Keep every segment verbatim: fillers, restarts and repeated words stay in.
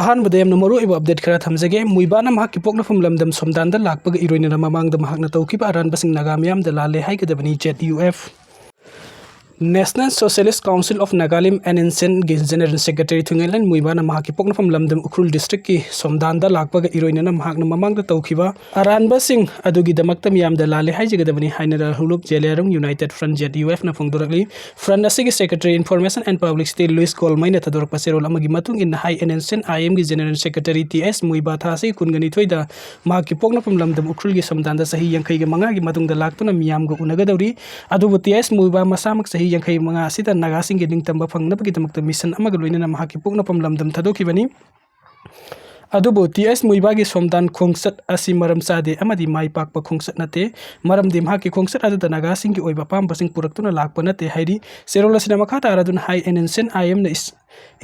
ꯑꯍꯥꯟꯕꯗ ꯌꯥꯝꯅ ꯃꯔꯨꯑꯣꯏꯕ ꯑꯞꯗꯦꯠ ꯈꯔ ꯊꯝꯖꯒꯦ꯫ ꯃꯨꯏꯕꯥꯅ ꯃꯍꯥꯛꯀꯤ ꯄꯣꯛꯅꯐꯝ ꯂꯝꯗꯝ ꯁꯣꯝꯗꯥꯟꯗ ꯂꯥꯛꯄꯒ ꯏꯔꯣꯏꯅꯅ ꯃꯃꯥꯡꯗ ꯃꯍꯥꯛꯅ ꯇꯧꯈꯤꯕ ꯑꯔꯥꯟꯕꯁꯤꯡ ꯅꯥꯒꯥ ꯃꯤꯌꯥꯝꯗ ꯂꯥꯜꯂꯦ ꯍꯥꯏꯒꯗꯕꯅꯤ꯫ Z U F. National Socialist Council of Nagalim, NSCN ꯒꯤ ꯖꯦꯅꯔꯦꯜ ꯁꯦꯀ꯭ꯔꯦꯇꯔꯤ ꯊꯨꯡꯉꯦꯟꯂꯦꯟ ꯃꯨꯏꯕꯥꯅ ꯃꯍꯥꯛꯀꯤ ꯄꯣꯛꯅꯐꯝ ꯂꯝꯗꯝ ꯎꯈ꯭ꯔꯨꯜ ꯗꯤꯁꯇ꯭ꯔꯤꯛꯀꯤ ꯁꯣꯝꯗꯥꯟꯗ ꯂꯥꯛꯄꯒ ꯏꯔꯣꯏꯅꯅ ꯃꯍꯥꯛꯅ ꯃꯃꯥꯡꯗ ꯇꯧꯈꯤꯕ ꯑꯔꯥꯟꯕꯁꯤꯡ ꯑꯗꯨꯒꯤꯗꯃꯛꯇ ꯃꯤꯌꯥꯝꯗ ꯂꯥꯜꯂꯦ ꯍꯥꯏꯖꯒꯗꯕꯅꯤ ꯍꯥꯏꯅ ꯔꯥꯍꯨꯂꯨꯞ ꯖꯦꯂꯤꯌꯥꯔꯨꯡ ꯌꯨꯅꯥꯏꯇꯦꯗ ꯐ꯭ꯔꯟꯠ, ꯖꯦꯠ ꯌꯨ ꯑꯦꯐꯅ ꯐꯣꯡꯗꯣꯔꯛꯂꯤ꯫ ꯐ꯭ꯔꯟꯠ ꯑꯁꯤꯒꯤ secretary information and publicity Louis ꯒꯣꯜꯃꯩꯅ ꯊꯥꯗꯣꯔꯛꯄ ꯆꯦꯔꯣꯜ ꯑꯃꯒꯤ ꯃꯇꯨꯡ ꯏꯟꯅ ꯍꯥꯏ, NSCN IM ꯒꯤ general secretary T S Muiva ꯊꯥ ꯑꯁꯤꯒꯤ ꯀꯨꯟꯒ ꯅꯤꯊꯣꯏꯗ ꯃꯍꯥꯛꯀꯤ ꯄꯣꯛꯅꯐꯝ ꯂꯝꯗꯝ ꯎꯈ꯭ꯔꯨꯜꯒꯤ ꯁꯣꯝꯗꯥꯟꯗ ꯆꯍꯤ ꯌꯥꯡꯈꯩꯒ ꯃꯉꯥꯒꯤ ꯃꯇꯨꯡꯗ ꯂꯥꯛꯇꯨꯅ ꯃꯤꯌꯥꯝꯒ ꯎꯅꯒꯗꯧꯔꯤ꯫ ꯑꯗꯨꯕꯨ ꯇꯤ ꯑꯦꯁ ꯃꯨꯏꯕꯥ ꯃꯁꯥꯃꯛ ꯆꯍꯤ ꯌꯥꯡꯈꯩ ꯃꯉꯥ ꯑꯁꯤꯗ ꯅꯥꯒꯥꯁꯤꯡꯒꯤ ꯅꯤꯡꯇꯝꯕ ꯐꯪꯅꯕꯒꯤꯗꯃꯛꯇ ꯃꯤꯁꯟ ꯑꯃꯒ ꯂꯣꯏꯅꯅ ꯃꯍꯥꯛꯀꯤ ꯄꯣꯛꯅꯐꯝ ꯂꯝꯗꯝ ꯊꯥꯗꯣꯛꯈꯤꯕꯅꯤ꯫ ꯑꯗꯨꯕꯨ ꯇꯤ ꯑꯦꯁ ꯃꯨꯏꯕꯥꯒꯤ ꯁꯣꯝꯗꯥꯟ ꯈꯣꯡꯆꯠ ꯑꯁꯤ ꯃꯔꯝ ꯆꯥꯗꯦ ꯑꯃꯗꯤ ꯃꯥꯏ ꯄꯥꯛꯄ ꯈꯣꯡꯆꯠ ꯅꯠꯇꯦ, ꯃꯔꯝꯗꯤ ꯃꯍꯥꯛꯀꯤ ꯈꯣꯡꯆꯠ ꯑꯗꯨꯗ ꯅꯥꯒꯥꯁꯤꯡꯒꯤ ꯑꯣꯏꯕ ꯑꯄꯥꯝꯕꯁꯤꯡ ꯄꯨꯔꯛꯇꯨꯅ ꯂꯥꯛꯄ ꯅꯠꯇꯦ ꯍꯥꯏꯔꯤ꯫ ꯆꯦꯔꯣꯜ ꯑꯁꯤꯅ ꯃꯈꯥ ꯇꯥꯔꯗꯨꯅ ꯍꯥꯏ, NSCN IM ꯅ ꯏꯁ-,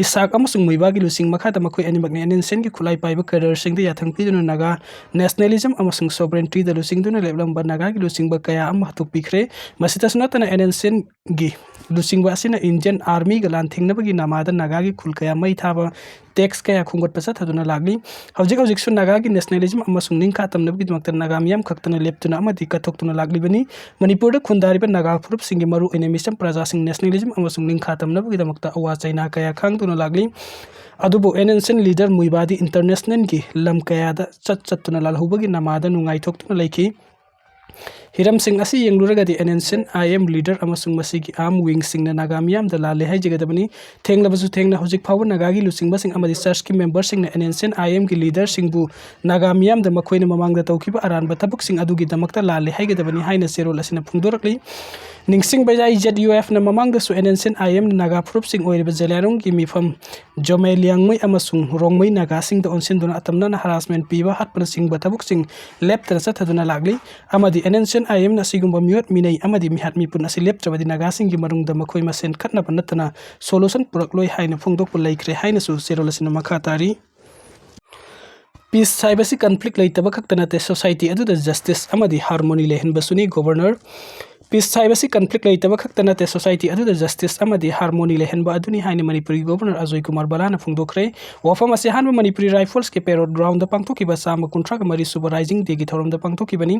ꯏꯁꯥꯛ ꯑꯃꯁꯨꯡ ꯃꯨꯏꯕꯥꯒꯤ ꯂꯨꯆꯤꯡ ꯃꯈꯥꯗ ꯃꯈꯣꯏ ꯑꯅꯤꯃꯛꯅ NSCN ꯒꯤ ꯈꯨꯠꯂꯥꯏ ꯄꯥꯏꯕ ꯀꯦꯗꯔꯁꯤꯡꯗ ꯌꯥꯊꯪ ꯄꯤꯗꯨꯅ ꯅꯥꯒꯥ ꯅꯦꯁꯅꯦꯂꯤꯖꯝ ꯑꯃꯁꯨꯡ ꯁꯣꯚꯔꯦꯟꯇꯤꯗ ꯂꯨꯆꯤꯡꯗꯨꯅ ꯂꯦꯞꯂꯝꯕ ꯅꯥꯒꯥꯒꯤ ꯂꯨꯆꯤꯡꯕ ꯀꯌꯥ ꯑꯃ ꯍꯥꯠꯇꯣꯛꯄꯤꯈ꯭ꯔꯦ꯫ ꯃꯁꯤꯇꯁꯨ ꯅꯠꯇꯅ NSCN ꯒꯤ ꯂꯨꯆꯤꯡꯕ ꯑꯁꯤꯅ ꯏꯟꯗꯤꯌꯟ ꯑꯥꯔꯃꯤꯒ ꯂꯥꯟꯊꯦꯡꯅꯕꯒꯤ ꯅꯃꯥꯗ ꯅꯥꯒꯥꯒꯤ ꯈꯨꯜ ꯀꯌꯥ ꯃꯩ ꯊꯥꯕ, ꯇꯦꯛꯁ ꯀꯌꯥ ꯈꯣꯝꯒꯠꯄ ꯆꯠꯊꯗꯨꯅ ꯂꯥꯛꯂꯤ꯫ ꯍꯧꯖꯤꯛ ꯍꯧꯖꯤꯛꯁꯨ ꯅꯥꯒꯥꯒꯤ ꯅꯦꯁꯅꯦꯂꯤꯖꯝ ꯑꯃꯁꯨꯡ ꯅꯤꯡꯈꯥ ꯇꯝꯅꯕꯒꯤꯗꯃꯛꯇ ꯅꯥꯒꯥ ꯃꯤꯌꯥꯝ ꯈꯛꯇꯅ ꯂꯦꯞꯇꯨꯅ ꯑꯃꯗꯤ ꯀꯠꯊꯣꯛꯇꯨꯅ ꯂꯥꯛꯂꯤꯕꯅꯤ꯫ ꯃꯅꯤꯄꯨꯔꯗ ꯈꯨꯟꯗꯥꯔꯤꯕ ꯅꯥꯒꯥ ꯐꯨꯔꯨꯞꯁꯤꯡꯒꯤ ꯃꯔꯨ ꯑꯣꯏꯅ ꯃꯤꯆꯝ ꯄ꯭ꯔꯖꯥꯁꯤꯡ ꯅꯦꯁꯅꯦꯂꯤꯖꯝ ꯑꯃꯁꯨꯡ ꯅꯤꯡꯈꯥ ꯇꯝꯅꯕꯒꯤꯗꯃꯛꯇ ꯑꯋꯥ ꯆꯩꯅꯥ ꯀꯌꯥ ꯈꯥꯡꯗꯨꯅ ꯂꯥꯛꯂꯤ꯫ ꯑꯗꯨꯕꯨ NSCN ꯂꯤꯗꯔ ꯃꯨꯏꯕꯥꯗꯤ ꯏꯟꯇꯔꯅꯦꯁꯅꯦꯜꯒꯤ ꯂꯝ ꯀꯌꯥꯗ ꯆꯠ ꯆꯠꯇꯨꯅ ꯂꯥꯜꯍꯧꯕꯒꯤ ꯅꯃꯥꯗ ꯅꯨꯡꯉꯥꯏꯊꯣꯛꯇꯨꯅ ꯂꯩꯈꯤ꯫ ꯍꯤꯔꯝꯁꯤꯡ ꯑꯁꯤ ꯌꯦꯡꯂꯨꯔꯒꯗꯤ NSCN IM ꯂꯤꯗꯔ ꯑꯃꯁꯨꯡ ꯃꯁꯤꯒꯤ ꯑꯥꯔꯝ ꯋꯤꯡꯁꯤꯡꯅ ꯅꯥꯒꯥ ꯃꯤꯌꯥꯝꯗ ꯂꯥꯜꯂꯦ ꯍꯥꯏꯖꯒꯗꯕꯅꯤ꯫ ꯊꯦꯡꯂꯕꯁꯨ ꯊꯦꯡꯅ ꯍꯧꯖꯤꯛ ꯐꯥꯎꯕ ꯅꯥꯒꯥꯒꯤ ꯂꯨꯆꯤꯡꯕꯁꯤꯡ ꯑꯃꯗꯤ ꯆꯔꯆꯀꯤ ꯃꯦꯝꯕꯔꯁꯤꯡꯅ NSCN IM ꯒꯤ ꯂꯤꯗꯔꯁꯤꯡꯕꯨ ꯅꯥꯒꯥ ꯃꯤꯌꯥꯝꯗ ꯃꯈꯣꯏꯅ ꯃꯃꯥꯡꯗ ꯇꯧꯈꯤꯕ ꯑꯔꯥꯟꯕ ꯊꯕꯛꯁꯤꯡ ꯑꯗꯨꯒꯤꯗꯃꯛꯇ ꯂꯥꯜꯂꯦ ꯍꯥꯏꯒꯗꯕꯅꯤ ꯍꯥꯏꯅ ꯆꯦꯔꯣꯜ ꯑꯁꯤꯅ ꯐꯣꯡꯗꯣꯔꯛꯂꯤ꯫ ꯅꯤꯡꯁꯤꯡꯕ ꯌꯥꯏ, ꯖꯦꯠ ꯌꯨ ꯑꯦꯐꯅ ꯃꯃꯥꯡꯗꯁꯨ NSCN IM ꯅ ꯅꯥꯒꯥ ꯐꯨꯔꯨꯞꯁꯤꯡ ꯑꯣꯏꯔꯤꯕ ꯖꯦꯂꯤꯌꯥꯡꯔꯣꯡꯒꯤ ꯃꯤꯐꯝ ꯖꯣꯃꯦ ꯂꯤꯌꯥꯡꯃꯩ ꯑꯃꯁꯨꯡ ꯔꯣꯡꯃꯩ ꯅꯥꯒꯥꯁꯤꯡꯗ ꯑꯣꯟꯁꯤꯟꯗꯨꯅ ꯑꯇꯝꯅꯅ ꯍꯔꯥꯁꯃꯦꯟ ꯄꯤꯕ, ꯍꯥꯠꯄꯅꯆꯤꯡꯕ ꯊꯕꯛꯁꯤꯡ ꯂꯦꯞꯇꯅ ꯆꯠꯊꯗꯨꯅ ꯂꯥꯛꯂꯤ꯫ ꯑꯃꯗꯤ NSCN IM ꯅ ꯑꯁꯤꯒꯨꯝꯕ ꯃꯤꯑꯣꯠ ꯃꯤꯅꯩ ꯑꯃꯗꯤ ꯃꯤꯍꯥꯠ ꯃꯤꯄꯨꯟ ꯑꯁꯤ ꯂꯦꯞꯇ꯭ꯔꯕꯗꯤ ꯅꯥꯒꯥꯁꯤꯡꯒꯤ ꯃꯅꯨꯡꯗ ꯃꯈꯣꯏ ꯃꯁꯦꯟ ꯈꯠꯅꯕ ꯅꯠꯇꯅ ꯁꯣꯂꯨꯁꯟ ꯄꯨꯔꯛꯂꯣꯏ ꯍꯥꯏꯅ ꯐꯣꯡꯗꯣꯛꯄ ꯂꯩꯈ꯭ꯔꯦ ꯍꯥꯏꯅꯁꯨ ꯆꯦꯔꯣꯜ ꯑꯁꯤꯅ ꯃꯈꯥ ꯇꯥꯔꯤ꯫ ꯄꯤꯁ ꯍꯥꯏꯕꯁꯤ ꯀꯟꯐ꯭ꯂꯤꯛ ꯂꯩꯇꯕ ꯈꯛꯇ ꯅꯠꯇꯦ, ꯁꯣꯁꯥꯏꯇꯤ ꯑꯗꯨꯗ ꯖꯁꯇꯤꯁ ꯑꯃꯗꯤ ꯍꯥꯔꯃꯣꯅꯤ ꯂꯩꯍꯟꯕꯁꯨꯅꯤ꯫ ꯒꯣꯕꯔꯅꯔ ꯄꯤꯁ ꯍꯥꯏꯕꯁꯤ ꯀꯟꯐ꯭ꯂꯤꯛ ꯂꯩꯇꯕ ꯈꯛꯇ ꯅꯠꯇꯦ, ꯁꯣꯁꯥꯏꯇꯤ ꯑꯗꯨꯗ ꯖꯁꯇꯤꯁ ꯑꯃꯗꯤ ꯍꯥꯔꯃꯣꯅꯤ ꯂꯩꯍꯟꯕ ꯑꯗꯨꯅꯤ ꯍꯥꯏꯅ ꯃꯅꯤꯄꯨꯔꯒꯤ ꯒꯣꯕꯔꯅꯔ ꯑꯖꯣꯏ ꯀꯨꯃꯥꯔ ꯕꯂꯥꯅ ꯐꯣꯡꯗꯣꯛꯈ꯭ꯔꯦ꯫ ꯋꯥꯐꯝ ꯑꯁꯤ ꯑꯍꯥꯟꯕ ꯃꯅꯤꯄꯨꯔꯤ ꯔꯥꯏꯐꯜꯁꯀꯤ ꯄꯦꯔꯣꯠ ꯒ꯭ꯔꯥꯎꯟꯗ ꯄꯥꯡꯊꯣꯛꯈꯤꯕ ꯆꯥꯝꯃ ꯀꯨꯟꯊ꯭ꯔꯥꯒ ꯃꯔꯤ ꯁꯨꯕ ꯔꯥꯏꯖꯤꯡ ꯗꯦꯒꯤ ꯊꯧꯔꯝꯗ ꯄꯥꯡꯊꯣꯛꯈꯤꯕꯅꯤ꯫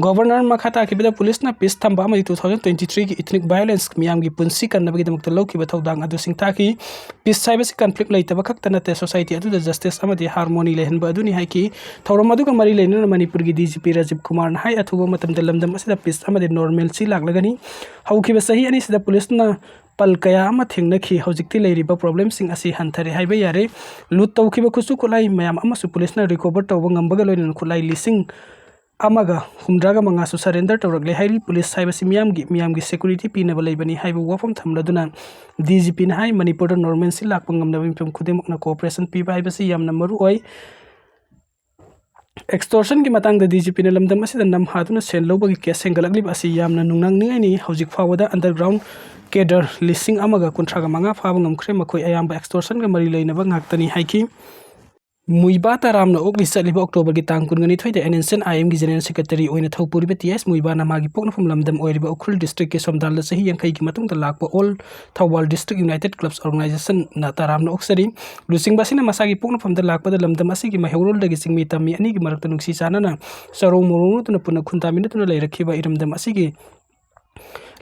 ꯒꯣꯕꯔꯅꯔ ꯃꯈꯥ ꯇꯥꯈꯤꯕꯗ ꯄꯨꯂꯤꯁꯅ ꯄꯤꯁ ꯊꯝꯕ ꯑꯃꯗꯤ two thousand twenty threeꯒꯤ ethnic violence ꯃꯤꯌꯥꯝꯒꯤ ꯄꯨꯟꯁꯤ ꯀꯟꯅꯕꯒꯤꯗꯃꯛꯇ ꯂꯧꯈꯤꯕ ꯊꯧꯗꯥꯡ ꯑꯗꯨ ꯁꯤꯡꯊꯥꯈꯤ꯫ ꯄꯤꯁ ꯍꯥꯏꯕꯁꯤ ꯀꯟꯐ꯭ꯂꯤꯛ ꯂꯩꯇꯕ ꯈꯛꯇ ꯅꯠꯇꯦ, ꯁꯣꯁꯥꯏꯇꯤ ꯑꯗꯨꯗ ꯖꯁꯇꯤꯁ ꯑꯃꯗꯤ ꯍꯥꯔꯃꯣꯅꯤ ꯂꯩꯍꯟꯕ ꯑꯗꯨꯅꯤ ꯍꯥꯏꯈꯤ꯫ ꯊꯧꯔꯝ ꯑꯗꯨꯒ ꯃꯔꯤ ꯂꯩꯅꯅ ꯃꯅꯤꯄꯨꯔꯒꯤ ꯗꯤ ꯖꯤ ꯄꯤ ꯔꯥꯖꯤꯕ ꯀꯨꯃꯥꯔꯅ ꯍꯥꯏ, ꯑꯊꯨꯕ ꯃꯇꯝꯗ ꯂꯝꯗꯝ ꯑꯁꯤꯗ ꯄꯤꯁ ꯑꯃꯗꯤ ꯅꯣꯔꯃꯦꯜꯁꯤ ꯂꯥꯛꯂꯒꯅꯤ꯫ ꯍꯧꯈꯤꯕ ꯆꯍꯤ ꯑꯅꯤꯁꯤꯗ ꯄꯨꯂꯤꯁꯅ ꯄꯜ ꯀꯌꯥ ꯑꯃ ꯊꯦꯡꯅꯈꯤ꯫ ꯍꯧꯖꯤꯛꯇꯤ ꯂꯩꯔꯤꯕ ꯄ꯭ꯔꯣꯕ꯭ꯂꯦꯝꯁꯤꯡ ꯑꯁꯤ ꯍꯟꯊꯔꯦ ꯍꯥꯏꯕ ꯌꯥꯔꯦ꯫ ꯂꯨꯠ ꯇꯧꯈꯤꯕ ꯈꯨꯠꯁꯨ ꯈꯨꯠꯂꯥꯏ ꯃꯌꯥꯝ ꯑꯃꯁꯨ ꯄꯨꯂꯤꯁꯅ ꯔꯤꯀꯣꯚꯔ ꯇꯧꯕ ꯉꯝꯕꯒ ꯂꯣꯏꯅꯅ ꯈꯨꯠꯂꯥꯏ ꯂꯤꯁꯤꯡ ꯑꯃꯒ ꯍꯨꯝꯗ꯭ꯔꯥꯒ ꯃꯉꯥꯁꯨ ꯁꯔꯦꯟꯗꯔ ꯇꯧꯔꯛꯂꯦ ꯍꯥꯏꯔꯤ꯫ ꯄꯨꯂꯤꯁ ꯍꯥꯏꯕꯁꯤ ꯃꯤꯌꯥꯝꯒꯤ, ꯃꯤꯌꯥꯝꯒꯤ ꯁꯦꯀ꯭ꯌꯨꯔꯤꯇꯤ ꯄꯤꯅꯕ ꯂꯩꯕꯅꯤ ꯍꯥꯏꯕ ꯋꯥꯐꯝ ꯊꯝꯂꯗꯨꯅ ꯗꯤ ꯖꯤ ꯄꯤꯅ ꯍꯥꯏ, ꯃꯅꯤꯄꯨꯔꯗ ꯅꯣꯔꯃꯦꯜꯁꯤ ꯂꯥꯛꯄ ꯉꯝꯅꯕ ꯃꯤꯄꯨꯝ ꯈꯨꯗꯤꯡꯃꯛꯅ ꯀꯣꯑꯣꯄꯔꯦꯁꯟ ꯄꯤꯕ ꯍꯥꯏꯕꯁꯤ ꯌꯥꯝꯅ ꯃꯔꯨ ꯑꯣꯏ꯫ ꯑꯦꯛꯁꯇꯣꯔꯁꯟꯒꯤ ꯃꯇꯥꯡꯗ ꯗꯤ ꯖꯤ ꯄꯤꯅ ꯂꯝꯗꯝ ꯑꯁꯤꯗ ꯅꯝꯍꯥꯗꯨꯅ ꯁꯦꯜ ꯂꯧꯕꯒꯤ ꯀꯦꯁ ꯍꯦꯟꯒꯠꯂꯛꯂꯤꯕ ꯑꯁꯤ ꯌꯥꯝꯅ ꯅꯨꯡꯅꯥꯡꯅꯤꯡꯉꯥꯏꯅꯤ꯫ ꯍꯧꯖꯤꯛ ꯐꯥꯎꯕꯗ ꯑꯟꯗꯔꯒ꯭ꯔꯥꯎꯟ ꯀꯦꯗꯔ ꯂꯤꯁꯤꯡ ꯑꯃꯒ ꯀꯨꯟꯊ꯭ꯔꯥꯒ ꯃꯉꯥ ꯐꯥꯕ ꯉꯝꯈ꯭ꯔꯦ꯫ ꯃꯈꯣꯏ ꯑꯌꯥꯝꯕ ꯑꯦꯛꯁꯇꯣꯔꯁꯟꯒ ꯃꯔꯤ ꯂꯩꯅꯕ ꯉꯥꯛꯇꯅꯤ ꯍꯥꯏꯈꯤ꯫ ꯃꯨꯏꯕꯥ ꯇꯔꯥꯝꯅ ꯑꯣꯛꯂꯤ ꯆꯠꯂꯤꯕ ꯑꯣꯛꯇꯣꯕꯔꯒꯤ ꯇꯥꯡ ꯀꯨꯟꯒ ꯅꯤꯊꯣꯏꯗ ꯑꯦꯟ ꯑꯦꯟ ꯁꯤ ꯑꯦꯟ ꯑꯥꯏ ꯑꯦꯝꯒꯤ ꯖꯦꯅꯔꯦꯜ ꯁꯦꯀ꯭ꯔꯦꯇꯔꯤ ꯑꯣꯏꯅ ꯊꯧꯄꯨꯔꯤꯕ ꯇꯤ ꯑꯦꯁ ꯃꯨꯏꯕꯥꯅ ꯃꯥꯒꯤ ꯄꯣꯛꯅꯐꯝ ꯂꯝꯗꯝ ꯑꯣꯏꯔꯤꯕ ꯎꯈ꯭ꯔꯨꯜ ꯗꯤꯁꯇ꯭ꯔꯤꯛꯀꯤ ꯁꯣꯝꯗꯥꯜꯗ ꯆꯍꯤ ꯌꯥꯡꯈꯩꯒꯤ ꯃꯇꯨꯡꯗ ꯂꯥꯛꯄ ꯑꯣꯜ ꯊꯧꯕꯥꯜ ꯗꯤꯁꯇ꯭ꯔꯤꯛ ꯌꯨꯅꯥꯏꯇꯦꯠ ꯀ꯭ꯂꯕꯁ ꯑꯣꯔꯒꯅꯥꯏꯖꯦꯁꯟꯅ ꯇꯔꯥꯝꯅ ꯑꯣꯛꯆꯔꯤ꯫ ꯂꯨꯆꯤꯡꯕ ꯑꯁꯤꯅ ꯃꯁꯥꯒꯤ ꯄꯣꯛꯅꯐꯝꯗ ꯂꯥꯛꯄꯗ ꯂꯝꯗꯝ ꯑꯁꯤꯒꯤ ꯃꯩꯍꯧꯔꯣꯜꯗꯒꯤ ꯆꯤꯡꯃꯤ ꯇꯝꯃꯤ ꯑꯅꯤꯒꯤ ꯃꯔꯛꯇ ꯅꯨꯡꯁꯤ ꯆꯥꯟꯅꯅ ꯆꯔꯣꯡ ꯃꯔꯣꯡꯅꯗꯨꯅ ꯄꯨꯟꯅ ꯈꯨꯟꯗꯥꯃꯤꯟꯅꯗꯨꯅ ꯂꯩꯔꯛꯈꯤꯕ ꯏꯔꯝꯗꯝ ꯑꯁꯤꯒꯤ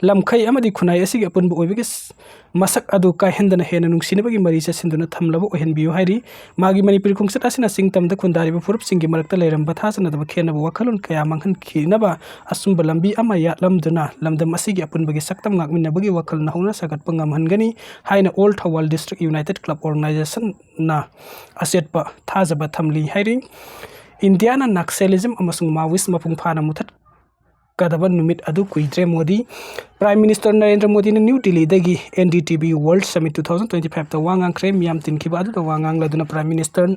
ꯂꯝꯈꯩ ꯑꯃꯗꯤ ꯈꯨꯟꯅꯥꯏ ꯑꯁꯤꯒꯤ ꯑꯄꯨꯟꯕ ꯑꯣꯏꯕꯒꯤ ꯁ-, ꯃꯁꯛ ꯑꯗꯨ ꯀꯥꯏꯍꯟꯗꯅ ꯍꯦꯟꯅ ꯅꯨꯡꯁꯤꯅꯕꯒꯤ ꯃꯔꯤ ꯆꯠꯁꯤꯟꯗꯨꯅ ꯊꯝꯂꯕ ꯑꯣꯏꯍꯟꯕꯤꯌꯨ ꯍꯥꯏꯔꯤ꯫ ꯃꯥꯒꯤ ꯃꯅꯤꯄꯨꯔꯤ ꯈꯣꯡꯆꯠ ꯑꯁꯤꯅ ꯆꯤꯡ ꯇꯝꯗ ꯈꯨꯟꯗꯥꯔꯤꯕ ꯐꯨꯔꯨꯞꯁꯤꯡꯒꯤ ꯃꯔꯛꯇ ꯂꯩꯔꯝꯕ ꯊꯥꯖꯅꯗꯕ ꯈꯦꯟꯅꯕ ꯋꯥꯈꯜꯂꯣꯟ ꯀꯌꯥ ꯃꯥꯡꯍꯟꯈꯤꯅꯕ ꯑꯆꯨꯝꯕ ꯂꯝꯕꯤ ꯑꯃ ꯌꯥꯠꯂꯝꯗꯨꯅ ꯂꯝꯗꯝ ꯑꯁꯤꯒꯤ ꯑꯄꯨꯟꯕꯒꯤ ꯁꯛꯇꯝ ꯉꯥꯛꯃꯤꯟꯅꯕꯒꯤ ꯋꯥꯈꯜ ꯅꯧꯍꯧꯅ ꯁꯥꯒꯠꯄ ꯉꯝꯍꯟꯒꯅꯤ ꯍꯥꯏꯅ All Thoubal District United Club ꯑꯣꯔꯒꯅꯥꯏꯖꯦꯁꯟꯅ ꯑꯆꯦꯠꯄ ꯊꯥꯖꯕ ꯊꯝꯂꯤ ꯍꯥꯏꯔꯤ꯫ ꯏꯟꯗꯤꯌꯥꯅ ꯅꯛꯁꯦꯂꯤꯖꯝ ꯑꯃꯁꯨꯡ ꯃꯥꯑꯣꯏꯁ ꯃꯄꯨꯡ ꯐꯥꯅ ꯃꯨꯊꯠ ꯀꯗꯕ ꯅꯨꯃꯤꯠ ꯑꯗꯨ ꯀꯨꯏꯗ꯭ꯔꯦ꯫ ꯃꯣꯗꯤ, Prime Minister ꯅꯔꯦꯟꯗ꯭ꯔ ꯃꯣꯗꯤꯅ ꯅ꯭ꯌꯨ ꯗꯤꯜꯂꯤꯗꯒꯤ N D T B World Summit two thousand twenty fiveꯇ ꯋꯥ ꯉꯥꯡꯈ꯭ꯔꯦ꯫ ꯃꯤꯌꯥꯝ ꯇꯤꯟꯈꯤꯕ ꯑꯗꯨꯗ ꯋꯥ ꯉꯥꯡꯂꯗꯨꯅ Prime Minister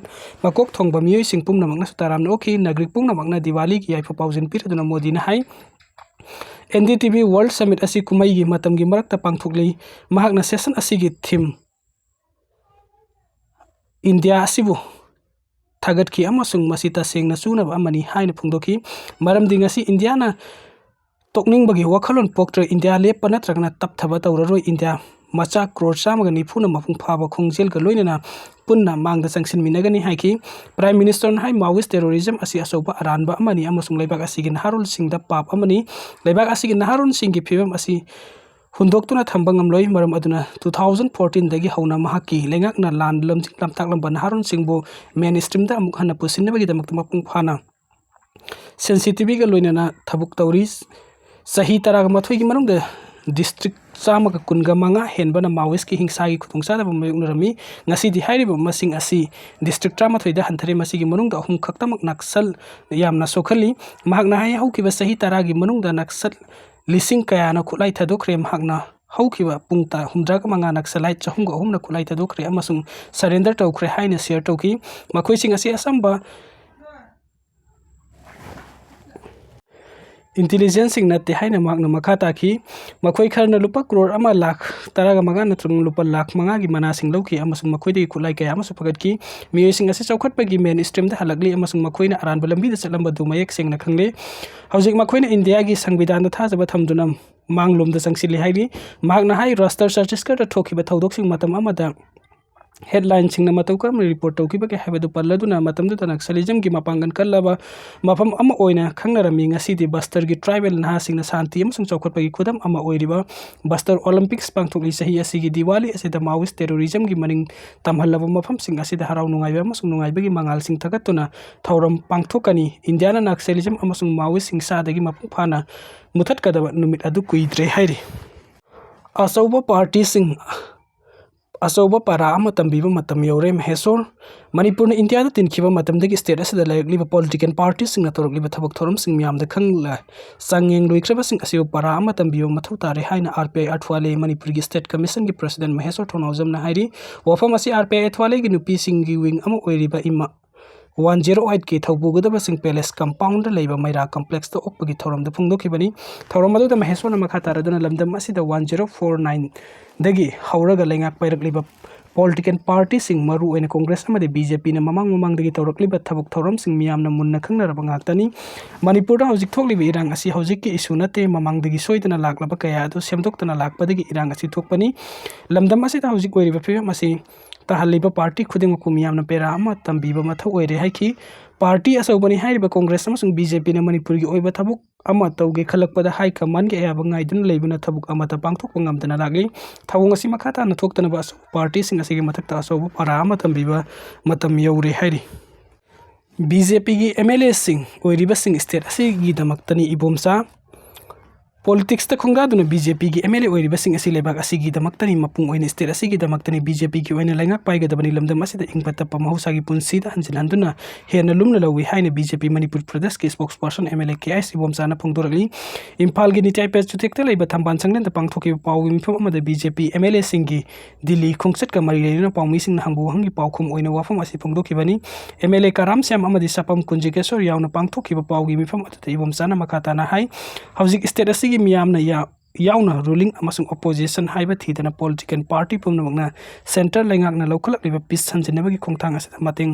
ꯃꯀꯣꯛ ꯊꯣꯡꯕ ꯃꯤꯑꯣꯏꯁꯤꯡ ꯄꯨꯝꯅꯃꯛꯅꯁꯨ ꯇꯔꯥꯝꯅ ꯑꯣꯛꯈꯤ꯫ ꯅꯥꯒꯔꯤꯛ ꯄꯨꯝꯅꯃꯛꯅ ꯗꯤꯋꯥꯂꯤꯒꯤ ꯌꯥꯏꯐ ꯄꯥꯎꯖꯦꯜ ꯄꯤꯔꯗꯨꯅ ꯃꯣꯗꯤꯅ ꯍꯥꯏ, N D T B World Summit ꯑꯁꯤ ꯀꯨꯝꯍꯩꯒꯤ ꯃꯇꯝꯒꯤ ꯃꯔꯛꯇ ꯄꯥꯡꯊꯣꯛꯂꯤ꯫ ꯃꯍꯥꯛꯅ session ꯑꯁꯤꯒꯤ theme ꯏꯟꯗꯤꯌꯥ ꯑꯁꯤꯕꯨ ꯊꯥꯒꯠꯈꯤ ꯑꯃꯁꯨꯡ ꯃꯁꯤ ꯇꯁꯦꯡꯅ ꯆꯨꯅꯕ ꯑꯃꯅꯤ ꯍꯥꯏꯅ ꯐꯣꯡꯗꯣꯛꯈꯤ, ꯃꯔꯝꯗꯤ ꯉꯁꯤ ꯏꯟꯗꯤꯌꯥꯅ ꯇꯣꯛꯅꯤꯡꯕꯒꯤ ꯋꯥꯈꯜꯂꯣꯟ ꯄꯣꯛꯇ꯭ꯔꯦ꯫ ꯏꯟꯗꯤꯌꯥ ꯂꯦꯞꯄ ꯅꯠꯇ꯭ꯔꯒꯅ ꯇꯞꯊꯕ ꯇꯧꯔꯔꯣꯏ꯫ ꯏꯟꯗꯤꯌꯥ ꯃꯆꯥ ꯀ꯭ꯔꯣꯔ ꯆꯥꯝꯃꯒ ꯅꯤꯐꯨꯅ ꯃꯄꯨꯡ ꯐꯥꯕ ꯈꯣꯡꯖꯦꯜꯒ ꯂꯣꯏꯅꯅ ꯄꯨꯟꯅ ꯃꯥꯡꯗ ꯆꯪꯁꯤꯟꯃꯤꯟꯅꯒꯅꯤ ꯍꯥꯏꯈꯤ꯫ Prime Ministerꯅ ꯍꯥꯏ, Maoist terrorism ꯑꯁꯤ ꯑꯆꯧꯕ ꯑꯔꯥꯟꯕ ꯑꯃꯅꯤ ꯑꯃꯁꯨꯡ ꯂꯩꯕꯥꯛ ꯑꯁꯤꯒꯤ ꯅꯍꯥꯔꯣꯜꯁꯤꯡꯗ ꯄꯥꯞ ꯑꯃꯅꯤ꯫ ꯂꯩꯕꯥꯛ ꯑꯁꯤꯒꯤ ꯅꯍꯥꯔꯣꯜꯁꯤꯡꯒꯤ ꯐꯤꯕꯝ ꯑꯁꯤ ꯍꯨꯟꯗꯣꯛꯇꯨꯅ ꯊꯝꯕ ꯉꯝꯂꯣꯏ꯫ ꯃꯔꯝ ꯑꯗꯨꯅ two thousand fourteenꯗꯒꯤ ꯍꯧꯅ ꯃꯍꯥꯛꯀꯤ ꯂꯩꯉꯥꯛꯅ ꯂꯥꯟ ꯂꯝꯖꯤꯡ ꯂꯝꯇꯥꯛꯂꯝꯕ ꯅꯍꯥꯔꯣꯜꯁꯤꯡꯕꯨ mainstreamꯗ ꯑꯃꯨꯛ ꯍꯟꯅ ꯄꯨꯁꯤꯟꯅꯕꯒꯤꯗꯃꯛꯇ ꯃꯄꯨꯡ ꯐꯥꯅ sensitivityꯒ ꯂꯣꯏꯅꯅ ꯊꯕꯛ ꯇꯧꯔꯤ꯫ ꯆꯍꯤ ꯇꯔꯥꯒ ꯃꯥꯊꯣꯏꯒꯤ ꯃꯅꯨꯡꯗ district ꯆꯥꯝꯃꯒ ꯀꯨꯟꯒ ꯃꯉꯥ ꯍꯦꯟꯕꯅ Maoistꯀꯤ ꯍꯤꯡꯁꯥꯒꯤ ꯈꯨꯗꯣꯡꯆꯥꯗꯕ ꯃꯥꯌꯣꯛꯅꯔꯝꯃꯤ꯫ ꯉꯁꯤꯗꯤ ꯍꯥꯏꯔꯤꯕ ꯃꯁꯤꯡ ꯑꯁꯤ district ꯇꯔꯥꯃꯥꯊꯣꯏꯗ ꯍꯟꯊꯔꯦ꯫ ꯃꯁꯤꯒꯤ ꯃꯅꯨꯡꯗ ꯑꯍꯨꯝ ꯈꯛꯇꯃꯛ ꯅꯛꯁꯜ ꯌꯥꯝꯅ ꯁꯣꯛꯍꯜꯂꯤ꯫ ꯃꯍꯥꯛꯅ ꯍꯥꯏ, ꯍꯧꯈꯤꯕ ꯆꯍꯤ ꯇꯔꯥꯒꯤ ꯃꯅꯨꯡꯗ ꯅꯛꯁꯜ ꯂꯤꯁꯤꯡ ꯀꯌꯥꯅ ꯈꯨꯠꯂꯥꯏ ꯊꯥꯗꯣꯛꯈ꯭ꯔꯦ꯫ ꯃꯍꯥꯛꯅ ꯍꯧꯈꯤꯕ ꯄꯨꯡ ꯇ-, ꯍꯨꯝꯗ꯭ꯔꯥꯒ ꯃꯉꯥ Naxalite ꯆꯍꯨꯝꯒ ꯑꯍꯨꯝꯅ ꯈꯨꯠꯂꯥꯏ ꯊꯥꯗꯣꯛꯈ꯭ꯔꯦ ꯑꯃꯁꯨꯡ surrender ꯇꯧꯈ꯭ꯔꯦ ꯍꯥꯏꯅ share ꯇꯧꯈꯤ꯫ ꯃꯈꯣꯏꯁꯤꯡ ꯑꯁꯤ ꯑꯆꯝꯕ intelligenceꯁꯤꯡ ꯅꯠꯇꯦ ꯍꯥꯏꯅ ꯃꯍꯥꯛꯅ ꯃꯈꯥ ꯇꯥꯈꯤ꯫ ꯃꯈꯣꯏ ꯈꯔꯅ ꯂꯨꯄꯥ ꯀ꯭ꯔꯣꯔ ꯑꯃ ꯂꯥꯈ ꯇꯔꯥꯒ ꯃꯉꯥ ꯅꯠꯇ꯭ꯔꯒ ꯂꯨꯄꯥ ꯂꯥꯈ ꯃꯉꯥꯒꯤ ꯃꯅꯥꯁꯤꯡ ꯂꯧꯈꯤ ꯑꯃꯁꯨꯡ ꯃꯈꯣꯏꯗꯒꯤ ꯈꯨꯠꯂꯥꯏ ꯀꯌꯥ ꯑꯃꯁꯨ ꯐꯒꯠꯈꯤ꯫ ꯃꯤꯑꯣꯏꯁꯤꯡ ꯑꯁꯤ ꯆꯥꯎꯈꯠꯄꯒꯤ mainstreamꯗ ꯍꯜꯂꯛꯂꯤ ꯑꯃꯁꯨꯡ ꯃꯈꯣꯏꯅ ꯑꯔꯥꯟꯕ ꯂꯝꯕꯤꯗ ꯆꯠꯂꯝꯕꯗꯨ ꯃꯌꯦꯛ ꯁꯦꯡꯅ ꯈꯪꯂꯦ꯫ ꯍꯧꯖꯤꯛ ꯃꯈꯣꯏꯅ ꯏꯟꯗꯤꯌꯥꯒꯤ ꯁꯪꯕꯤꯙꯥꯟꯗ ꯊꯥꯖꯕ ꯊꯝꯗꯨꯅ ꯃꯥꯡꯂꯣꯝꯗ ꯆꯪꯁꯤꯜꯂꯤ ꯍꯥꯏꯔꯤ꯫ ꯃꯍꯥꯛꯅ ꯍꯥꯏ, ꯔꯥꯁꯇꯔ ꯆꯇꯤꯁꯒꯔꯗ ꯊꯣꯛꯈꯤꯕ ꯊꯧꯗꯣꯛꯁꯤꯡ ꯃꯇꯝ ꯑꯃꯗ headlineꯁꯤꯡꯅ ꯃꯇꯧ ꯀꯔꯝꯅ report ꯇꯧꯈꯤꯕꯒꯦ ꯍꯥꯏꯕꯗꯨ ꯄꯜꯂꯗꯨꯅ ꯃꯇꯝꯗꯨꯗ Naxalismꯒꯤ ꯃꯄꯥꯡꯒꯜ ꯀꯜꯂꯕ ꯃꯐꯝ ꯑꯃ ꯑꯣꯏꯅ ꯈꯪꯅꯔꯝꯃꯤ꯫ ꯉꯁꯤꯗꯤ ꯕꯁꯇꯔꯒꯤ tribal ꯅꯍꯥꯁꯤꯡꯅ ꯁꯥꯟꯇꯤ ꯑꯃꯁꯨꯡ ꯆꯥꯎꯈꯠꯄꯒꯤ ꯈꯨꯗꯝ ꯑꯃ ꯑꯣꯏꯔꯤꯕ Bastar Olympics ꯄꯥꯡꯊꯣꯛꯂꯤ꯫ ꯆꯍꯤ ꯑꯁꯤꯒꯤ ꯗꯤꯋꯥꯂꯤ ꯑꯁꯤꯗ Maoist terrorismꯒꯤ ꯃꯅꯤꯡ ꯇꯝꯍꯜꯂꯕ ꯃꯐꯝꯁꯤꯡ ꯑꯁꯤꯗ ꯍꯔꯥꯎ ꯅꯨꯡꯉꯥꯏꯕ ꯑꯃꯁꯨꯡ ꯅꯨꯡꯉꯥꯏꯕꯒꯤ ꯃꯉꯥꯜꯁꯤꯡ ꯊꯥꯒꯠꯇꯨꯅ ꯊꯧꯔꯝ ꯄꯥꯡꯊꯣꯛꯀꯅꯤ꯫ ꯏꯟꯗꯤꯌꯥꯅ Naxalism ꯑꯃꯁꯨꯡ Maoist ꯍꯤꯡꯁꯥꯗꯒꯤ ꯃꯄꯨꯡ ꯐꯥꯅ ꯃꯨꯊꯠꯀꯗꯕ ꯅꯨꯃꯤꯠ ꯑꯗꯨ ꯀꯨꯏꯗ꯭ꯔꯦ ꯍꯥꯏꯔꯤ꯫ ꯑꯆꯧꯕ partyꯁꯤꯡ ꯑꯆꯧꯕ ꯄꯥꯔꯥ ꯑꯃ ꯇꯝꯕꯤꯕ ꯃꯇꯝ ꯌꯧꯔꯦ꯫ ꯃꯍꯦꯁꯣꯔ, ꯃꯅꯤꯄꯨꯔꯅ ꯏꯟꯗꯤꯌꯥꯗ ꯇꯤꯟꯈꯤꯕ ꯃꯇꯝꯗꯒꯤ state ꯑꯁꯤꯗ ꯂꯩꯔꯛꯂꯤꯕ political partyꯁꯤꯡꯅ ꯇꯧꯔꯛꯂꯤꯕ ꯊꯕꯛ ꯊꯧꯔꯝꯁꯤꯡ ꯃꯤꯌꯥꯝꯗ ꯈꯪꯂ ꯆꯥꯡꯌꯦꯡ ꯂꯣꯏꯈ꯭ꯔꯕꯁꯤꯡ ꯑꯁꯤꯕꯨ ꯄꯥꯔꯥ ꯑꯃ ꯇꯝꯕꯤꯕ ꯃꯊꯧ ꯇꯥꯔꯦ ꯍꯥꯏꯅ R P I ꯑꯊ꯭ꯋꯥꯂꯦ, ꯃꯅꯤꯄꯨꯔꯒꯤ state commissionꯒꯤ presidentꯅ ꯃꯍꯦꯁꯣꯔ ꯊꯧꯅꯥꯎꯖꯝꯅ ꯍꯥꯏꯔꯤ꯫ ꯋꯥꯐꯝ ꯑꯁꯤ R P I ꯑꯊ꯭ꯋꯥꯂꯦꯒꯤ ꯅꯨꯄꯤꯁꯤꯡꯒꯤ wing ꯑꯃ ꯑꯣꯏꯔꯤꯕ ꯏꯃꯥ one zero eight ꯀꯤ ꯊꯧꯄꯨꯒꯗꯕꯁꯤꯡ palace compoundꯗ ꯂꯩꯕ ꯃꯩꯔꯥ complexꯇ ꯑꯣꯛꯄꯒꯤ ꯊꯧꯔꯝꯗ ꯐꯣꯡꯗꯣꯛꯈꯤꯕꯅꯤ꯫ ꯊꯧꯔꯝ ꯑꯗꯨꯗ ꯃꯍꯦꯁꯣꯔꯅ ꯃꯈꯥ ꯇꯥꯔꯗꯨꯅ ꯂꯝꯗꯝ ꯑꯁꯤꯗ one zero four nineꯗꯒꯤ ꯍꯧꯔꯒ ꯂꯩꯉꯥꯛ ꯄꯥꯏꯔꯛꯂꯤꯕ ꯄꯣꯂꯤꯇꯤꯀꯦꯜ ꯄꯥꯔꯇꯤꯁꯤꯡ, ꯃꯔꯨꯑꯣꯏꯅ ꯀꯣꯡꯒ꯭ꯔꯦꯁ ꯑꯃꯗꯤ ꯕꯤ ꯖꯦ ꯄꯤꯅ ꯃꯃꯥꯡ ꯃꯃꯥꯡꯗꯒꯤ ꯇꯧꯔꯛꯂꯤꯕ ꯊꯕꯛ ꯊꯧꯔꯝꯁꯤꯡ ꯃꯤꯌꯥꯝꯅ ꯃꯨꯟꯅ ꯈꯪꯅꯔꯕ ꯉꯥꯛꯇꯅꯤ꯫ ꯃꯅꯤꯄꯨꯔꯗ ꯍꯧꯖꯤꯛ ꯊꯣꯛꯂꯤꯕ ꯏꯔꯥꯡ ꯑꯁꯤ ꯍꯧꯖꯤꯛꯀꯤ ꯏꯁꯨ ꯅꯠꯇꯦ, ꯃꯃꯥꯡꯗꯒꯤ ꯁꯣꯏꯗꯅ ꯂꯥꯛꯂꯕ ꯀꯌꯥ ꯑꯗꯨ ꯁꯦꯝꯗꯣꯛꯇꯅ ꯂꯥꯛꯄꯗꯒꯤ ꯏꯔꯥꯡ ꯑꯁꯤ ꯊꯣꯛꯄꯅꯤ꯫ ꯂꯝꯗꯝ ꯑꯁꯤꯗ ꯍꯧꯖꯤꯛ ꯑꯣꯏꯔꯤꯕ ꯐꯤꯕꯝ ꯑꯁꯤ ꯇꯥꯍꯜꯂꯤꯕ ꯄꯥꯔꯇꯤ ꯈꯨꯗꯤꯡꯃꯛꯄꯨ ꯃꯤꯌꯥꯝꯅ ꯄꯦꯔꯥ ꯑꯃ ꯇꯝꯕꯤꯕ ꯃꯊꯧ ꯑꯣꯏꯔꯦ ꯍꯥꯏꯈꯤ꯫ ꯄꯥꯔꯇꯤ ꯑꯆꯧꯕꯅꯤ ꯍꯥꯏꯔꯤꯕ ꯀꯣꯡꯒ꯭ꯔꯦꯁ ꯑꯃꯁꯨꯡ ꯕꯤ ꯖꯦ ꯄꯤꯅ ꯃꯅꯤꯄꯨꯔꯒꯤ ꯑꯣꯏꯕ ꯊꯕꯛ ꯑꯃ ꯇꯧꯒꯦ ꯈꯜꯂꯛꯄꯗ ꯍꯥꯏ ꯀꯃꯥꯟꯒꯤ ꯑꯌꯥꯕ ꯉꯥꯏꯗꯨꯅ ꯂꯩꯕꯅ ꯊꯕꯛ ꯑꯃꯠꯇ ꯄꯥꯡꯊꯣꯛꯄ ꯉꯝꯗꯅ ꯂꯥꯛꯂꯤ꯫ ꯊꯧꯑꯣꯡ ꯑꯁꯤ ꯃꯈꯥ ꯇꯥꯅ ꯊꯣꯛꯇꯅꯕ ꯑꯆꯧꯕ ꯄꯥꯔꯇꯤꯁꯤꯡ ꯑꯁꯤꯒꯤ ꯃꯊꯛꯇ ꯑꯆꯧꯕ ꯄꯥꯔꯥ ꯑꯃ ꯇꯝꯕꯤꯕ ꯃꯇꯝ ꯌꯧꯔꯦ ꯍꯥꯏꯔꯤ꯫ ꯕꯤ ꯖꯦ ꯄꯤꯒꯤ ꯑꯦꯝ ꯑꯦꯜ ꯑꯦꯁꯤꯡ ꯑꯣꯏꯔꯤꯕꯁꯤꯡ ꯁ꯭ꯇꯦꯠ ꯑꯁꯤꯒꯤꯗꯃꯛꯇꯅꯤ ꯏꯕꯣꯝꯆꯥ꯫ ꯄꯣꯂꯤꯇꯤꯛꯁꯇ ꯈꯣꯡꯗꯥꯗꯨꯅ ꯕꯤ ꯖꯦ ꯄꯤꯒꯤ ꯑꯦꯝ ꯑꯦꯜ ꯑꯦ ꯑꯣꯏꯔꯤꯕꯁꯤꯡ ꯑꯁꯤ ꯂꯩꯕꯥꯛ ꯑꯁꯤꯒꯤꯗꯃꯛꯇꯅꯤ, ꯃꯄꯨꯡ ꯑꯣꯏꯅ ꯁ꯭ꯇꯦꯠ ꯑꯁꯤꯒꯤꯗꯃꯛꯇꯅꯤ, ꯕꯤ ꯖꯦ ꯄꯤꯒꯤ ꯑꯣꯏꯅ ꯂꯩꯉꯥꯛ ꯄꯥꯏꯒꯗꯕꯅꯤ, ꯂꯝꯗꯝ ꯑꯁꯤꯗ ꯏꯪꯕ ꯇꯞꯄ ꯃꯍꯧꯁꯥꯒꯤ ꯄꯨꯟꯁꯤꯗ ꯍꯟꯖꯤꯟ ꯍꯟꯗꯨꯅ ꯍꯦꯟꯅ ꯂꯨꯝꯅ ꯂꯧꯏ ꯍꯥꯏꯅ ꯕꯤ ꯖꯦ ꯄꯤ ꯃꯅꯤꯄꯨꯔ ꯄ꯭ꯔꯗꯦꯁꯀꯤ spokesperson M L A K I ꯏꯕꯣꯝꯆꯥꯅ ꯐꯣꯡꯗꯣꯔꯛꯂꯤ꯫ ꯏꯝꯐꯥꯜꯒꯤ ꯅꯤꯇꯥꯏ ꯄꯦꯠ ꯆꯨꯊꯦꯛꯇ ꯂꯩꯕ ꯊꯝꯕꯥꯜ ꯁꯪꯂꯦꯟꯗ ꯄꯥꯡꯊꯣꯛꯈꯤꯕ ꯄꯥꯎꯒꯤ ꯃꯤꯐꯝ ꯑꯃꯗ B J P M L ꯑꯦꯁꯤꯡꯒꯤ ꯗꯤꯜꯂꯤ ꯈꯣꯡꯆꯠꯀ ꯃꯔꯤ ꯂꯩꯅꯅ ꯄꯥꯎꯃꯤꯁꯤꯡꯅ ꯍꯪꯕ ꯋꯥꯍꯪꯒꯤ ꯄꯥꯎꯈꯨꯝ ꯑꯣꯏꯅ ꯋꯥꯐꯝ ꯑꯁꯤ ꯐꯣꯡꯗꯣꯛꯈꯤꯕꯅꯤ꯫ M L A Karam Shyam ꯑꯃꯗꯤ ꯁꯄꯝ ꯀꯨꯟꯖꯤꯀꯦꯁꯣꯔ ꯌꯥꯎꯅ ꯄꯥꯡꯊꯣꯛꯈꯤꯕ ꯄꯥꯎꯒꯤ ꯃꯤꯐꯝ ꯑꯗꯨꯗ ꯏꯕꯣꯝꯆꯥꯅ ꯃꯈꯥ ꯇꯥꯅ ꯍꯥꯏ, ꯍꯧꯖꯤꯛ ꯁ꯭ꯇꯦꯠ ꯑꯁꯤꯒꯤ ꯃꯤꯌꯥꯝꯅ ꯌꯥ-, ꯌꯥꯎꯅ ꯔꯨꯂꯤꯡ ꯑꯃꯁꯨꯡ ꯑꯣꯄꯣꯖꯤꯁꯟ ꯍꯥꯏꯕ ꯊꯤꯗꯅ ꯄꯣꯂꯤꯇꯤꯀꯦꯜ ꯄꯥꯔꯇꯤ ꯄꯨꯝꯅꯃꯛꯅ ꯁꯦꯟꯇꯔ ꯂꯩꯉꯥꯛꯅ ꯂꯧꯈꯠꯂꯛꯂꯤꯕ ꯄꯤꯁ ꯍꯟꯖꯤꯟꯅꯕꯒꯤ ꯈꯣꯡꯊꯥꯡ ꯑꯁꯤꯗ ꯃꯇꯦꯡ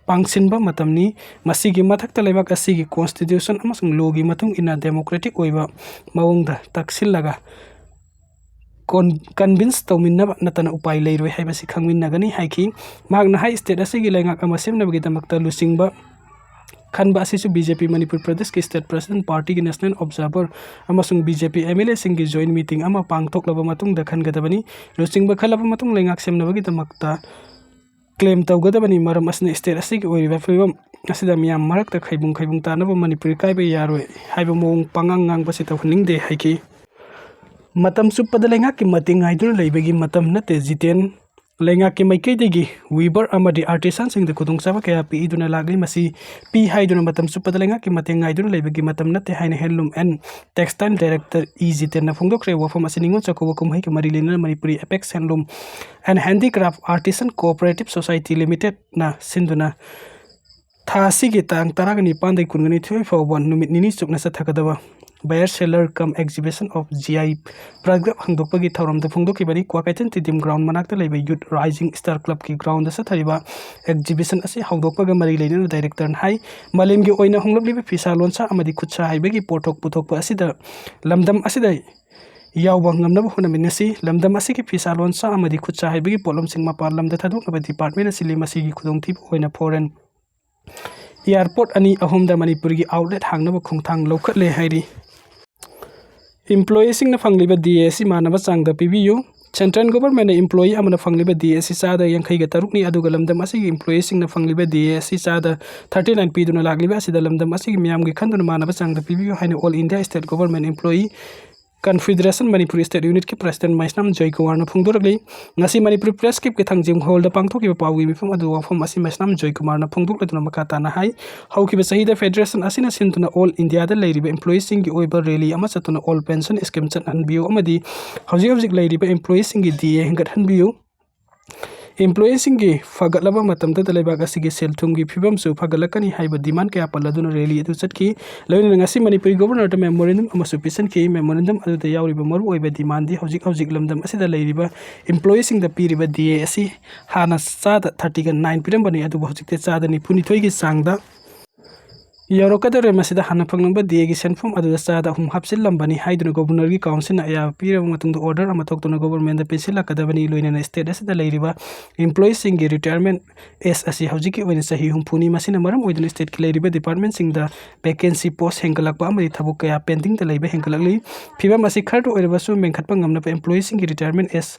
ꯄꯥꯡꯁꯤꯟꯕ ꯃꯇꯝꯅꯤ꯫ ꯃꯁꯤꯒꯤ ꯃꯊꯛꯇ ꯂꯩꯕꯥꯛ ꯑꯁꯤꯒꯤ ꯀꯣꯟꯁꯇꯤꯇ꯭ꯌꯨꯁꯟ ꯑꯃꯁꯨꯡ ꯂꯣꯒꯤ ꯃꯇꯨꯡ ꯏꯟꯅ ꯗꯦꯃꯣꯀ꯭ꯔꯦꯇꯤꯛ ꯑꯣꯏꯕ ꯃꯑꯣꯡꯗ ꯇꯛꯁꯤꯜꯂꯒ ꯀꯣꯟ-, ꯀꯟꯚꯤꯟꯁ ꯇꯧꯃꯤꯟꯅꯕ ꯅꯠꯇꯅ ꯎꯄꯥꯏ ꯂꯩꯔꯣꯏ ꯍꯥꯏꯕꯁꯤ ꯈꯪꯃꯤꯟꯅꯒꯅꯤ ꯍꯥꯏꯈꯤ꯫ ꯃꯍꯥꯛꯅ ꯍꯥꯏ, ꯁ꯭ꯇꯦꯠ ꯑꯁꯤꯒꯤ ꯂꯩꯉꯥꯛ ꯑꯃ ꯁꯦꯝꯅꯕꯒꯤꯗꯃꯛꯇ ꯂꯨꯆꯤꯡꯕ ꯈꯟꯕ ꯑꯁꯤꯁꯨ ꯕꯤ ꯖꯦ ꯄꯤ ꯃꯅꯤꯄꯨꯔ ꯄ꯭ꯔꯗꯦꯁꯀꯤ ꯁ꯭ꯇꯦꯠ ꯄ꯭ꯔꯁꯤꯗꯦꯟꯠ, ꯄꯥꯔꯇꯤꯒꯤ ꯅꯦꯁꯅꯦꯜ ꯑꯣꯕꯖꯥꯔꯚꯔ ꯑꯃꯁꯨꯡ B J P M L ꯑꯦꯁꯤꯡꯒꯤ ꯖꯣꯏꯟꯠ ꯃꯤꯇꯤꯡ ꯑꯃ ꯄꯥꯡꯊꯣꯛꯂꯕ ꯃꯇꯨꯡꯗ ꯈꯟꯒꯗꯕꯅꯤ꯫ ꯂꯨꯆꯤꯡꯕ ꯈꯜꯂꯕ ꯃꯇꯨꯡ ꯂꯩꯉꯥꯛ ꯁꯦꯝꯅꯕꯒꯤꯗꯃꯛꯇ ꯀ꯭ꯂꯦꯝ ꯇꯧꯒꯗꯕꯅꯤ꯫ ꯃꯔꯝ ꯑꯁꯤꯅ ꯁ꯭ꯇꯦꯠ ꯑꯁꯤꯒꯤ ꯑꯣꯏꯔꯤꯕ ꯐꯤꯕꯝ ꯑꯁꯤꯗ ꯃꯤꯌꯥꯝ ꯃꯔꯛꯇ ꯈꯩꯕꯨꯡ ꯈꯩꯕꯨꯡ ꯇꯥꯅꯕ ꯃꯅꯤꯄꯨꯔꯤ ꯀꯥꯏꯕ ꯌꯥꯔꯣꯏ ꯍꯥꯏꯕ ꯃꯑꯣꯡ ꯄꯉꯥꯡ ꯉꯥꯡꯕꯁꯤ ꯇꯧꯍꯟꯅꯤꯡꯗꯦ ꯍꯥꯏꯈꯤ꯫ ꯃꯇꯝ ꯆꯨꯞꯄꯗ ꯂꯩꯉꯥꯛꯀꯤ ꯃꯇꯦꯡ ꯉꯥꯏꯗꯨꯅ ꯂꯩꯕꯒꯤ ꯃꯇꯝ ꯅꯠꯇꯦ, ꯖꯤꯇꯦꯟ꯫ ꯂꯩꯉꯥꯛꯀꯤ ꯃꯥꯏꯀꯩꯗꯒꯤ ꯋꯤꯕꯔ ꯑꯃꯗꯤ ꯑꯥꯔꯇꯤꯁꯥꯟꯁꯤꯡꯗ ꯈꯨꯗꯣꯡꯆꯥꯕ ꯀꯌꯥ ꯄꯤꯗꯨꯅ ꯂꯥꯛꯂꯤ꯫ ꯃꯁꯤ ꯄꯤ ꯍꯥꯏꯗꯨꯅ ꯃꯇꯝ ꯆꯨꯞꯄꯗ ꯂꯩꯉꯥꯛꯀꯤ ꯃꯇꯦꯡ ꯉꯥꯏꯗꯨꯅ ꯂꯩꯕꯒꯤ ꯃꯇꯝ ꯅꯠꯇꯦ ꯍꯥꯏꯅ handloom and textile director E ꯖꯤꯇꯦꯟꯅ ꯐꯣꯡꯗꯣꯛꯈ꯭ꯔꯦ꯫ ꯋꯥꯐꯝ ꯑꯁꯤ ꯅꯤꯉꯣꯜ ꯆꯥꯛꯀꯧꯕ ꯀꯨꯝꯍꯩꯒ ꯃꯔꯤ ꯂꯩꯅꯅ Manipuri apex handloom and handicraft artisan cooperative society ꯂꯤꯃꯤꯇꯦꯗꯅ ꯁꯤꯟꯗꯨꯅ ꯊꯥ ꯑꯁꯤꯒꯤ ꯇꯥꯡ ꯇꯔꯥꯒ ꯅꯤꯄꯥꯟꯗꯒꯤ ꯀꯨꯟꯒ ꯅꯤꯊꯣꯏ ꯐꯥꯎꯕ ꯅꯨꯃꯤꯠ ꯅꯤꯅꯤ ꯆꯨꯞꯅ ꯆꯠꯊꯒꯗꯕ Buyer Seller cum Exhibition of G I Product ꯍꯥꯡꯗꯣꯛꯄꯒꯤ ꯊꯧꯔꯝꯗ ꯐꯣꯡꯗꯣꯛꯈꯤꯕꯅꯤ꯫ ꯀ꯭ꯋꯥꯀꯩꯊꯦꯜ ꯇꯤꯗꯤꯝ ground ꯃꯅꯥꯛꯇ ꯂꯩꯕ Youth Rising Star Clubꯀꯤ groundꯗ ꯆꯠꯊꯔꯤꯕ exhibition ꯑꯁꯤ ꯍꯧꯗꯣꯛꯄꯒ ꯃꯔꯤ ꯂꯩꯅꯅ directorꯅ ꯍꯥꯏ, ꯃꯥꯂꯦꯝꯒꯤ ꯑꯣꯏꯅ ꯍꯣꯡꯂꯛꯂꯤꯕ ꯐꯤꯁꯥ ꯂꯣꯟꯁꯥ ꯑꯃꯗꯤ ꯈꯨꯠꯁꯥ ꯍꯩꯕꯒꯤ ꯄꯣꯠꯊꯣꯛ ꯄꯨꯊꯣꯛꯄ ꯑꯁꯤꯗ ꯂꯝꯗꯝ ꯑꯁꯤꯗ ꯌꯥꯎꯕ ꯉꯝꯅꯕ ꯍꯣꯠꯅꯃꯤꯟꯅꯁꯤ꯫ ꯂꯝꯗꯝ ꯑꯁꯤꯒꯤ ꯐꯤꯁꯥ ꯂꯣꯟꯁꯥ ꯑꯃꯗꯤ ꯈꯨꯠꯁꯥ ꯍꯩꯕꯒꯤ ꯄꯣꯠꯂꯝꯁꯤꯡ ꯃꯄꯥꯟ ꯂꯝꯗ ꯊꯥꯗꯣꯛꯅꯕ department ꯑꯁꯤꯅ ꯃꯁꯤꯒꯤ ꯈꯨꯗꯣꯡꯊꯤꯕ ꯑꯣꯏꯅ foreign airport ꯑꯅꯤ ꯑꯍꯨꯝꯗ ꯃꯅꯤꯄꯨꯔꯒꯤ outlet ꯍꯥꯡꯅꯕ ꯈꯣꯡꯊꯥꯡ ꯂꯧꯈꯠꯂꯦ ꯍꯥꯏꯔꯤ꯫ Employeeꯁꯤꯡꯅ ꯐꯪꯂꯤꯕ D A ꯑꯁꯤ ꯃꯥꯟꯅꯕ ꯆꯥꯡꯗ ꯄꯤꯕꯤꯌꯨ꯫ Central Governmentꯅ employee ꯑꯃꯅ ꯐꯪꯂꯤꯕ D A ꯑꯁꯤ ꯆꯥꯗ ꯌꯥꯡꯈꯩꯒ ꯇꯔꯨꯛꯅꯤ, ꯑꯗꯨꯒ ꯂꯝꯗꯝ ꯑꯁꯤꯒꯤ employeeꯁꯤꯡꯅ ꯐꯪꯂꯤꯕ D A ꯑꯁꯤ ꯆꯥꯗ thirty nine ꯄꯤꯗꯨꯅ ꯂꯥꯛꯂꯤꯕ ꯑꯁꯤꯗ ꯂꯝꯗꯝ ꯑꯁꯤꯒꯤ ꯃꯤꯌꯥꯝꯒꯤ ꯈꯟꯗꯨꯅ ꯃꯥꯟꯅꯕ ꯆꯥꯡꯗ ꯄꯤꯕꯤꯌꯨ ꯍꯥꯏꯅ All India State Government Employee Confederation Manipur State Unitꯀꯤ President ꯃꯩꯁꯅꯥꯝ ꯖꯣꯏꯀꯨꯃꯥꯔꯅ ꯐꯣꯡꯗꯣꯔꯛꯂꯤ꯫ ꯉꯁꯤ ꯃꯅꯤꯄꯨꯔ Press Clubꯀꯤ ꯊꯥꯡꯖꯤꯡ hallꯗ ꯄꯥꯡꯊꯣꯛꯈꯤꯕ ꯄꯥꯎꯒꯤ ꯃꯤꯐꯝ ꯑꯗꯨ ꯋꯥꯐꯝ ꯑꯁꯤ ꯃꯩꯁꯅꯥꯝ ꯖꯣꯏꯀꯨꯃꯥꯔꯅ ꯐꯣꯡꯗꯣꯛꯂꯗꯨꯅ ꯃꯈꯥ ꯇꯥꯅ ꯍꯥꯏ, ꯍꯧꯈꯤꯕ ꯆꯍꯤꯗ federation ꯑꯁꯤꯅ ꯁꯤꯟꯗꯨꯅ all Indiaꯗ ꯂꯩꯔꯤꯕ employeeꯁꯤꯡꯒꯤ ꯑꯣꯏꯕ rally ꯑꯃ ꯆꯠꯇꯨꯅ all pension scheme ꯆꯠꯍꯟꯕꯤꯌꯨ ꯑꯃꯗꯤ ꯍꯧꯖꯤꯛ ꯍꯧꯖꯤꯛ ꯂꯩꯔꯤꯕ employeeꯁꯤꯡꯒꯤ D A ꯍꯦꯟꯒꯠꯍꯟꯕꯤꯌꯨ꯫ Employeeꯁꯤꯡꯒꯤ ꯐꯒꯠꯂꯕ ꯃꯇꯝꯗꯨꯗ ꯂꯩꯕꯥꯛ ꯑꯁꯤꯒꯤ ꯁꯦꯜ ꯊꯨꯝꯒꯤ ꯐꯤꯕꯝꯁꯨ ꯐꯒꯠꯂꯛꯀꯅꯤ ꯍꯥꯏꯕ demand ꯀꯌꯥ ꯄꯜꯂꯗꯨꯅ rally ꯑꯗꯨ ꯆꯠꯈꯤ꯫ ꯂꯣꯏꯅꯅ ꯉꯁꯤ ꯃꯅꯤꯄꯨꯔꯤ Governorꯗ memorandum ꯑꯃꯁꯨ ꯄꯤꯁꯤꯟꯈꯤ꯫ Memorandum ꯑꯗꯨꯗ ꯌꯥꯎꯔꯤꯕ ꯃꯔꯨꯑꯣꯏꯕ demandꯗꯤ ꯍꯧꯖꯤꯛ ꯍꯧꯖꯤꯛ ꯂꯝꯗꯝ ꯑꯁꯤꯗ ꯂꯩꯔꯤꯕ employeeꯁꯤꯡꯗ ꯄꯤꯔꯤꯕ D A ꯑꯁꯤ ꯍꯥꯟꯅ ꯆꯥꯗ thirty nine ꯄꯤꯔꯝꯕꯅꯤ, ꯑꯗꯨꯕꯨ ꯍꯧꯖꯤꯛꯇꯤ ꯆꯥꯗ ꯅꯤꯐꯨꯅꯤꯊꯣꯏꯒꯤ ꯆꯥꯡꯗ ꯌꯧꯔꯛꯀꯗꯧꯔꯦ꯫ ꯃꯁꯤꯗ ꯍꯥꯟꯅ ꯐꯪꯂꯝꯕ D Aꯒꯤ ꯁꯦꯟꯐꯝ ꯑꯗꯨꯗ ꯆꯥꯗ ꯑꯍꯨꯝ ꯍꯥꯞꯆꯤꯜꯂꯝꯕꯅꯤ ꯍꯥꯏꯗꯨꯅ Governorꯒꯤ councilꯅ ꯑꯌꯥꯕ ꯄꯤꯔꯕ ꯃꯇꯨꯡꯗ order ꯑꯃ ꯊꯣꯛꯇꯨꯅ governmentꯗ ꯄꯤꯁꯤꯜꯂꯛꯀꯗꯕꯅꯤ꯫ ꯂꯣꯏꯅꯅ state ꯑꯁꯤꯗ ꯂꯩꯔꯤꯕ employeeꯁꯤꯡꯒꯤ retirement age ꯑꯁꯤ ꯍꯧꯖꯤꯛꯀꯤ ꯑꯣꯏꯅ ꯆꯍꯤ ꯍꯨꯝꯐꯨꯅꯤ꯫ ꯃꯁꯤꯅ ꯃꯔꯝ ꯑꯣꯏꯗꯨꯅ stateꯀꯤ ꯂꯩꯔꯤꯕ departmentꯁꯤꯡꯗ vacancy post ꯍꯦꯟꯒꯠꯂꯛꯄ ꯑꯃꯗꯤ ꯊꯕꯛ ꯀꯌꯥ pendingꯗ ꯂꯩꯕ ꯍꯦꯟꯒꯠꯂꯛꯂꯤ꯫ ꯐꯤꯕꯝ ꯑꯁꯤ ꯈꯔꯇ ꯑꯣꯏꯔꯕꯁꯨ ꯃꯦꯟꯈꯠꯄ ꯉꯝꯅꯕ employeeꯁꯤꯡꯒꯤ retirement age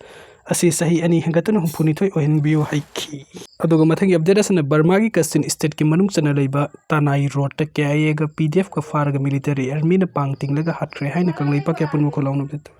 ꯑꯁꯤ ꯆꯍꯤ ꯑꯅꯤ ꯍꯦꯟꯒꯠꯇꯨꯅ ꯍꯨꯝꯐꯨꯅꯤꯊꯣꯏ ꯑꯣꯏꯍꯟꯕꯤꯌꯨ ꯍꯥꯏꯈꯤ꯫ ꯑꯗꯨꯒ ꯃꯊꯪꯒꯤ update ꯑꯁꯤꯅ ꯕꯔꯃꯥꯒꯤ ꯀꯆꯤꯟ stateꯀꯤ ꯃꯅꯨꯡ ꯆꯟꯅ ꯂꯩꯕ ꯇꯥꯅꯥꯏ roadꯇ K I Aꯒ P D Fꯀ ꯐꯥꯔꯒ military armyꯅ ꯄꯥꯡ ꯇꯤꯡꯂꯒ ꯍꯥꯠꯈ꯭ꯔꯦ ꯍꯥꯏꯅ ꯀꯪꯂꯩꯄꯥꯛꯀꯤ ꯑꯄꯨꯟꯕ ꯈꯨꯠꯂꯥꯎꯅꯕꯗ